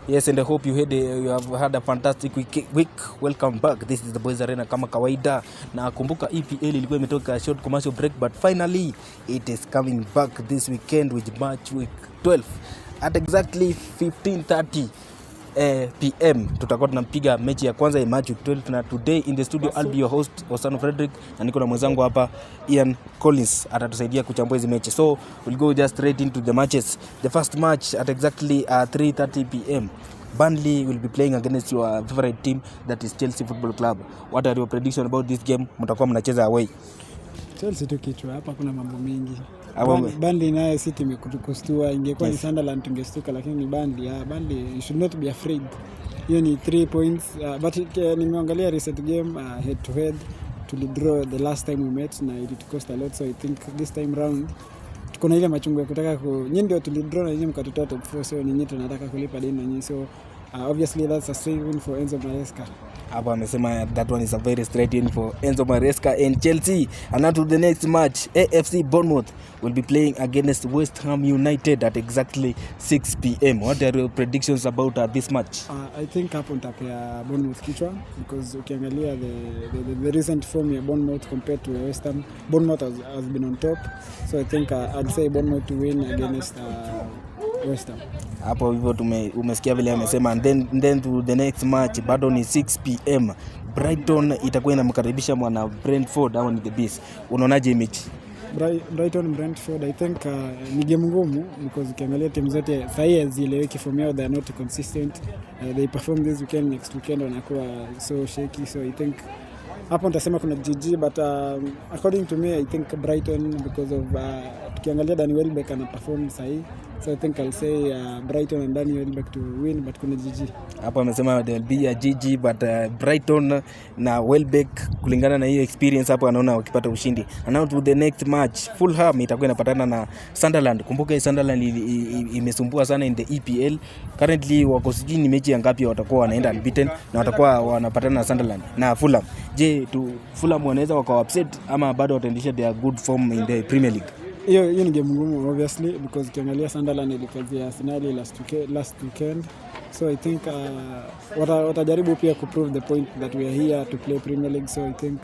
Yes, and I hope you have had a fantastic week. Welcome back. This is the Boys Arena kama kawaida. Na kumbuka EPL ilikuwa imetoka short commercial break, but finally it is coming back this weekend with match week 12 at exactly 15:30 PM. Tutakuwa tunampiga mechi ya kwanza ya match week 12, na today in the studio I'll be your host, Osano Frederick, na niko na mwenzangu hapa Ian Collins, atatusaidia kuchambua hizi mechi. So we'll go just straight into the matches. The first match at exactly 3:30 PM, Burnley will be playing against your favorite team, that is Chelsea Football Club. What are your prediction about this game? Mtakuwa mnacheza away. Chelsea tu kichwa, hapa kuna mambo mengi. Hapo. Burnley naye si timu kutustua. Ingekuwa ni Sunderland tungestuka, lakini ni Burnley. Ah, Burnley, you should not be afraid. Hiyo ni 3 points. But nimeangalia recent game, head to head tulidraw the last time we met na it cost a lot, so I think this time round tuko na ile machungu ya kutaka ku, nyinyi ndio tulidraw na nyinyi mkatutoa top 4, so ninyi tunataka kulipa deni na nyinyi, so obviously that's a straight win for Enzo Maresca. Hapo amesema that one is a very straight win for Enzo Maresca and Chelsea. And now to the next match, AFC Bournemouth will be playing against West Ham United at exactly 6 p.m. What are your predictions about this match? I think hapo nitapea Bournemouth kichwa because ukiangalia the recent form ya Bournemouth compared to West Ham, Bournemouth has been on top. So I think I'd say Bournemouth to win against West Ham. Hapo hivyo umesikia vile amesema. And then to the next match, bado ni 6 p.m. Brighton itakuwa inamkaribisha mwana Brentford au ni the Bees. Unaonaje hii mechi? Brighton Brentford, I think ni game ngumu because ukiangalia timu zote sahii hazieleweki, form yao, they are not consistent. They perform this weekend, next weekend wanakuwa so shaky, so I think hapo nitasema kuna GG, but according to me I think Brighton because of tukiangalia Danny Welbeck ana perform sahi, so I think I'll say Brighton and Danny Welbeck to win, but kuna GG. Hapo amesema there will be a GG, but Brighton na Welbeck, kulingana na hiyo experience hapo anaona wakipata ushindi. And now to the next match, Fulham itakuwa inapatana na Sunderland. Kumbuka Sunderland imesumbua sana in the EPL. Currently wako, sijui ni mechi ya ngapi watakuwa wanaenda unbeaten, na watakuwa wanapatana na Sunderland na Fulham. Je, tu Fulham wanaweza wakawa upset ama bado wataendesha their good form in the Premier League? Hiyo ni game ngumu obviously because ukiangalia Sunderland ilikazia Arsenal last weekend, so I think watajaribu pia kuprove the point that we are here to play Premier League, so I think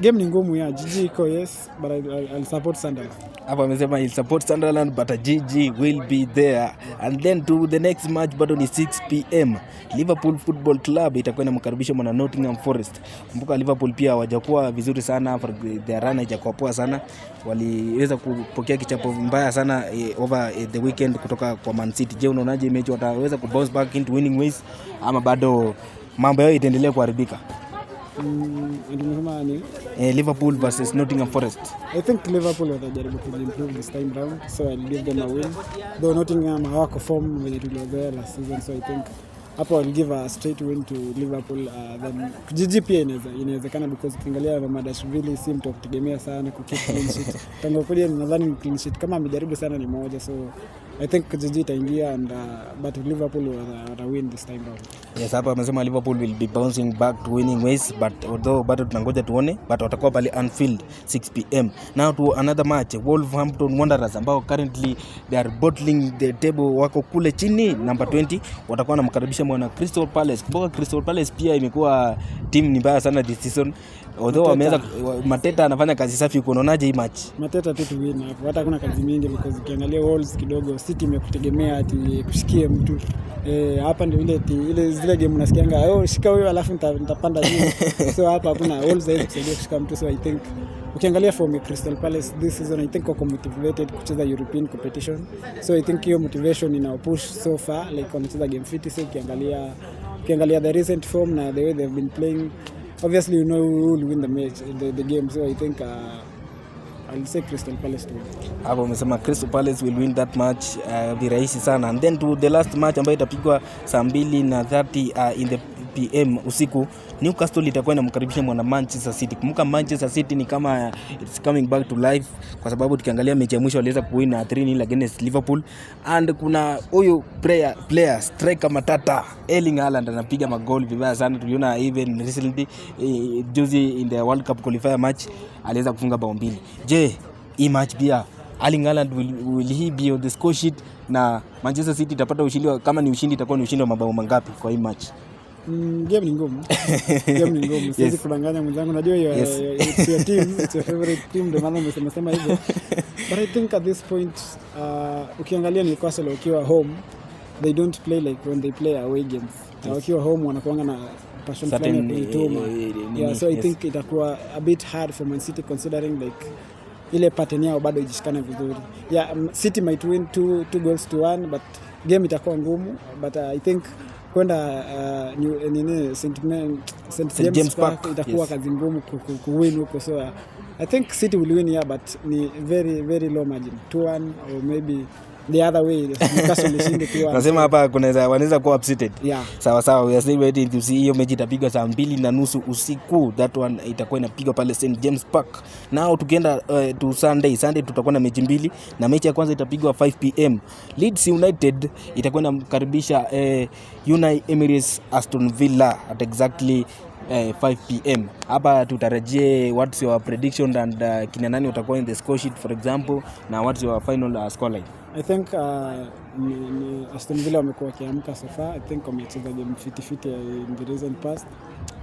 game ni ngumu ya GG iko, yes, but I'll support Sunderland. Hapo amesema he'll support Sunderland, but a GG will be there. And then to the next match, bado ni 6 p.m. Liverpool Football Club itakuwa inamkaribisha mwana Nottingham Forest. Kumbuka Liverpool pia hawajakuwa vizuri sana, for their run haijakuwa poa sana. Waliweza kupokea kichapo mbaya sana over the weekend kutoka kwa Man City. Je, unaonaje mechi, wataweza ku bounce back into winning ways ama bado mambo yao itaendelea kuharibika? Tumesema ni Liverpool versus Nottingham Forest. I think Liverpool watajaribu kuimprove this time round, so I'll give them a win. Though Nottingham hawako form venye tuliwazoea last season, so I think hapo I'll give a straight win to Liverpool. Then GG pia inawezekana because ukiangalia Mamardashvili si mtu wa kutegemea sana ku keep clean sheet. Tangu kuja nadhani ni clean sheet kama amejaribu sana ni moja, so I think GG itaingia and but Liverpool wata win this time round. Yes, hapa amesema Liverpool will be bouncing back to winning ways, but although bado tunangoja tuone, but watakuwa pale Anfield 6 p.m. Now to another match, Wolverhampton Wanderers, ambao currently they are bottling the table, wako kule chini number 20, watakuwa wanamkaribisha mwana Crystal Palace. Kumbuka Crystal Palace pia imekuwa team ni mbaya sana this season, although wameanza, Mateta anafanya kazi safi. Unaonaje hii match? Mateta tu to win hapo, hata hakuna kazi mingi because ukiangalia Wolves kidogo si timu ya kutegemea ati kushikie mtu. Hapa ndio ile zile game unasikianga, "Oh, shika huyo alafu nitapanda juu." So hapa hakuna, Wolves haiwezi kusaidia kushika mtu, so I think ukiangalia form ya Crystal Palace this season, I think wako motivated kucheza European competition, so I think hiyo motivation ina push so far, like wanacheza game fit. So ukiangalia the recent form na the way they've been playing, obviously you know who will win the match, the game, so I think I'll say Crystal Palace to win. Hapo umesema Crystal Palace will win that match virahisi sana. And then to the last match ambayo itapigwa saa 2:30 in the PM usiku, Newcastle itakuwa inamkaribisha mwana Manchester City. Kumbuka Manchester City ni kama it's coming back to life kwa sababu tukiangalia mechi ya mwisho waliweza kuwin na 3-0 against Liverpool, and kuna huyu player striker matata Erling Haaland anapiga magoli vibaya sana. Tuliona even recently, juzi in the World Cup qualifier match aliweza kufunga bao mbili. Je, hii match pia Erling Haaland, will he be on the score sheet? Na Manchester City itapata ushindi kama ni ushindi, itakuwa ni ushindi wa mabao mangapi kwa hii match? Game ni ngumu. Game ni ngumu. Siwezi kudanganya mwenzangu. Najua it's your team, it's your favorite team, ndio maana umesema sema hivyo. But I think at this point, ukiangalia Newcastle wakiwa home, they don't play like when they play away games. Wakiwa home wanakuanga na passion fulani ya Certain, kujituma. nini, Yeah, so I think itakuwa a bit hard for Man City considering like ile pattern yao bado ijishikana vizuri. Yeah, City might win 2 goals to 1, but game itakuwa ngumu, but I think kwenda nini, St. St. James Park, Park, itakuwa yes. kazi ngumu kuwin huko, so I think City will win here, but ni very very low margin, 2-1, or maybe the other way, Newcastle ishinde 2-1. Nasema hapa kunaweza, wanaweza kuwa upsetted. Yeah. Sawa sawa, we are still waiting to see. Hiyo mechi itapigwa saa 2:30 usiku. That one itakuwa inapigwa pale St James Park. Now tukienda to Sunday, Sunday tutakuwa na mechi mbili, na mechi ya kwanza itapigwa 5 p.m. Leeds United itakuwa inamkaribisha Unai Emery's Aston Villa at exactly 5 p.m. Hapa tutarajie, what's your prediction and kina nani watakuwa in the score sheet, for example, na what's your final scoreline? I think ni Aston Villa wamekuwa wakiamka so far. I think wamecheza game fiti fiti in the recent past.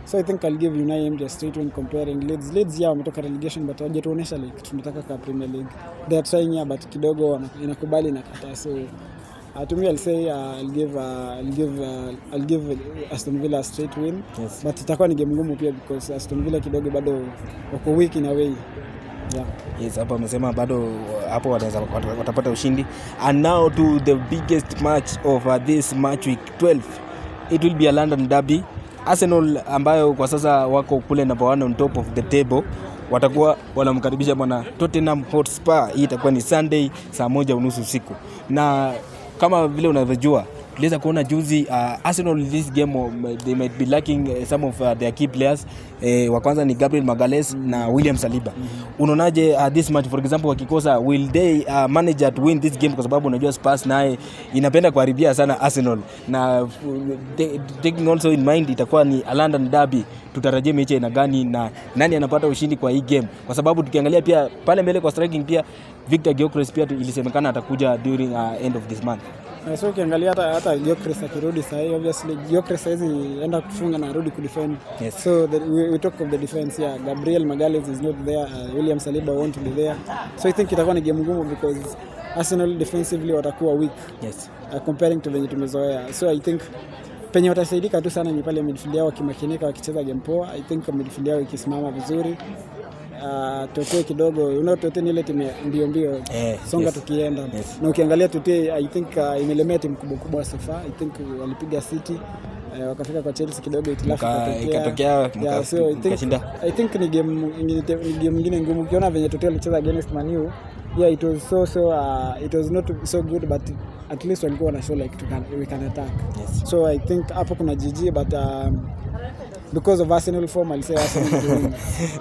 So I think I'll give Unai Emery a straight win comparing Leeds. Leeds, yeah, wametoka relegation but hawajatuonyesha like tunataka ka Premier League. They are trying, yeah, but kidogo inakubali inakataa. So to me I'll say I'll give Aston Villa a straight win. But itakuwa ni game ngumu pia because Aston Villa kidogo bado wako weak in a way. Yeah. Yes, hapo amesema bado hapo wanaweza watapata ushindi. And now to the biggest match of this match week 12. It will be a London derby. Arsenal, ambayo kwa sasa wako kule number one on top of the table, watakuwa wanamkaribisha bwana Tottenham Hotspur. Hii itakuwa ni Sunday saa 1:30 usiku, na kama vile unavyojua, tuliweza kuona juzi Arsenal, this game they might be lacking some of their key players. Wa kwanza ni Gabriel Magalhaes na William Saliba. Unaonaje this match, for example, wakikosa, will they manage to win this game? Kwa sababu unajua Spurs naye inapenda kuharibia sana Arsenal, na taking also in mind itakuwa ni a London derby, tutarajie mechi aina gani na nani anapata ushindi kwa hii game? Kwa sababu tukiangalia pia pale mbele kwa striking pia, Victor Gyökeres pia ilisemekana atakuja during end of this month. So ukiangalia hata Gyökeres akirudi sahii, obviously Gyökeres hawezi enda kufunga na arudi kudefend. So we talk of the defense, yeah, Gabriel Magalhaes is not there, William Saliba won't be there. So I think itakuwa ni game ngumu because Arsenal defensively watakuwa weak comparing to venye tumezoea. So I think penye watasaidika tu sana ni pale midfield yao wakimakinika, wakicheza game poa. I think midfield yao ikisimama vizuri, Tote kidogo, Tote ni ile timu ya mbio mbio, songa tukienda. Na ukiangalia Tote, I think imelemea timu kubwa kubwa so far. I think walipiga City, wakafika kwa Chelsea kidogo itilafu Ikatokea, Yeah, so I think, mkashinda. I think ni game ingine ngumu. Ukiona venye Tote walicheza against Man U, yeah, it was so so it was not so good, but at least walikuwa wana show like we can attack. So I think hapo kuna GG, but because of Arsenal form, I'll say Arsenal will win.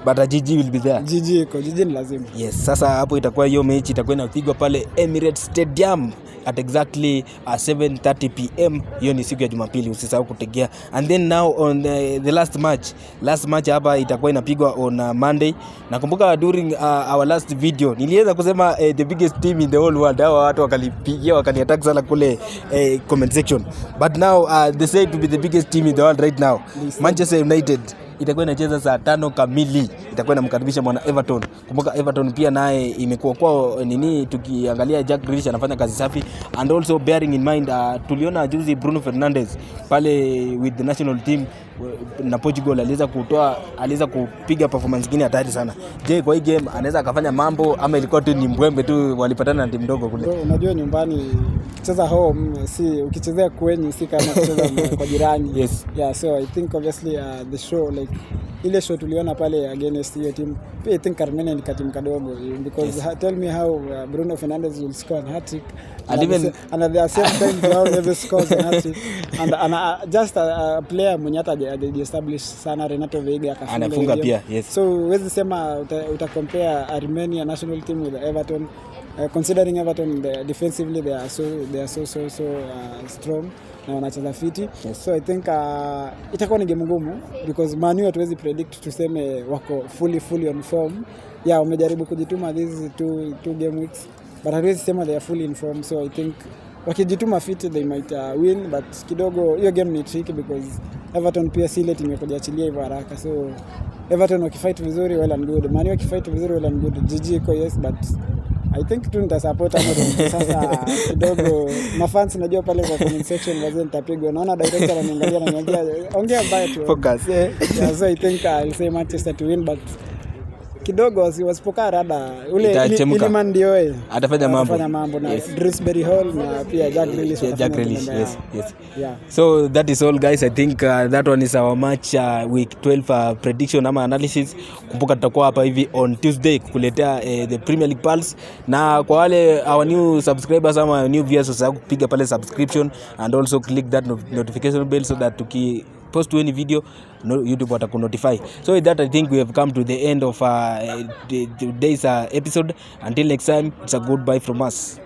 But a GG will be there. GG iko, GG ni lazima. Yes, sasa hapo itakuwa hiyo mechi itakuwa inapigwa pale Emirates Stadium at exactly 7:30 p.m. Hiyo ni siku ya Jumapili, usisahau kutegea. And then now on the last match, last match hapa itakuwa inapigwa on Monday. Nakumbuka during our last video niliweza kusema the biggest team in the whole world. Hawa watu wakalipigia, wakaniattack sana kule comment section. But now they say to be the biggest team in the world right now. Manchester United itakuwa inacheza saa 5 kamili, itakuwa inamkaribisha mwana Everton. Kumbuka Everton pia naye imekuwa kwao nini, tukiangalia Jack Grealish anafanya kazi safi, and also bearing in mind tuliona juzi Bruno Fernandes pale with the national team na Portugal aliweza kupiga performance nyingine hatari sana. Je, kwa hii game anaweza akafanya mambo ama ilikuwa tu ni mbwembe tu walipatana na timu ndogo kule? Bro, unajua nyumbani, kucheza home, si ukichezea kwenyu si kama kucheza kwa jirani. Yeah, so I think obviously the show, like ile show tuliona pale against hiyo team pia, I think Armenia ni katimu kadogo because tell me how Bruno Fernandes will score an hat-trick And even- and at the same time Joao Neves scores an hat-trick and just a player mwenye hata hajajiestablish sana, Renato Veiga, akafunga Anafunga hiyo game. pia, yes. So huwezi sema uta compare Armenia national team with Everton, considering Everton defensively they are so so so strong na wanacheza fiti. So I think itakuwa ni game ngumu because Man U hatuwezi predict tuseme wako fully fully on form. Yeah, wamejaribu kujituma these two game weeks. But hatuwezi sema they are fully in form, so I think wakijituma fit they might win, but kidogo hiyo game ni tricky because Everton pia si ile timu ya kujiachilia hivyo haraka. So Everton wakifight vizuri, well and good. Man U wakifight vizuri, well and good. GG iko, yes, but I think tu nitasupport Amorim. Sasa kidogo mafans, najua pale kwa comment section wazee nitapigwa. Naona director ananiangalia, ananiambia ongea mbaya tu. Focus, eh. Yeah, so I think I'll say Manchester to win, but kidogo wasipokaa rada ule Itachemka. Iliman ndio Atafanya mambo. Atafanya mambo na Dewsbury Hall na pia Jack Grealish Yeah, Jack watafanya Grealish, mambo yes, yao. yes. Yeah. So that is all, guys. I think that one is our match week 12 prediction ama analysis. Kumbuka tutakuwa hapa hivi on Tuesday kukuletea the Premier League Pulse, na kwa wale our new subscribers ama new viewers, usisahau kupiga pale subscription and also click that notification bell so that tuki post any video, no, YouTube watakunotify. So with that, I think we have come to the end of today's episode. Until next time, it's a goodbye from us.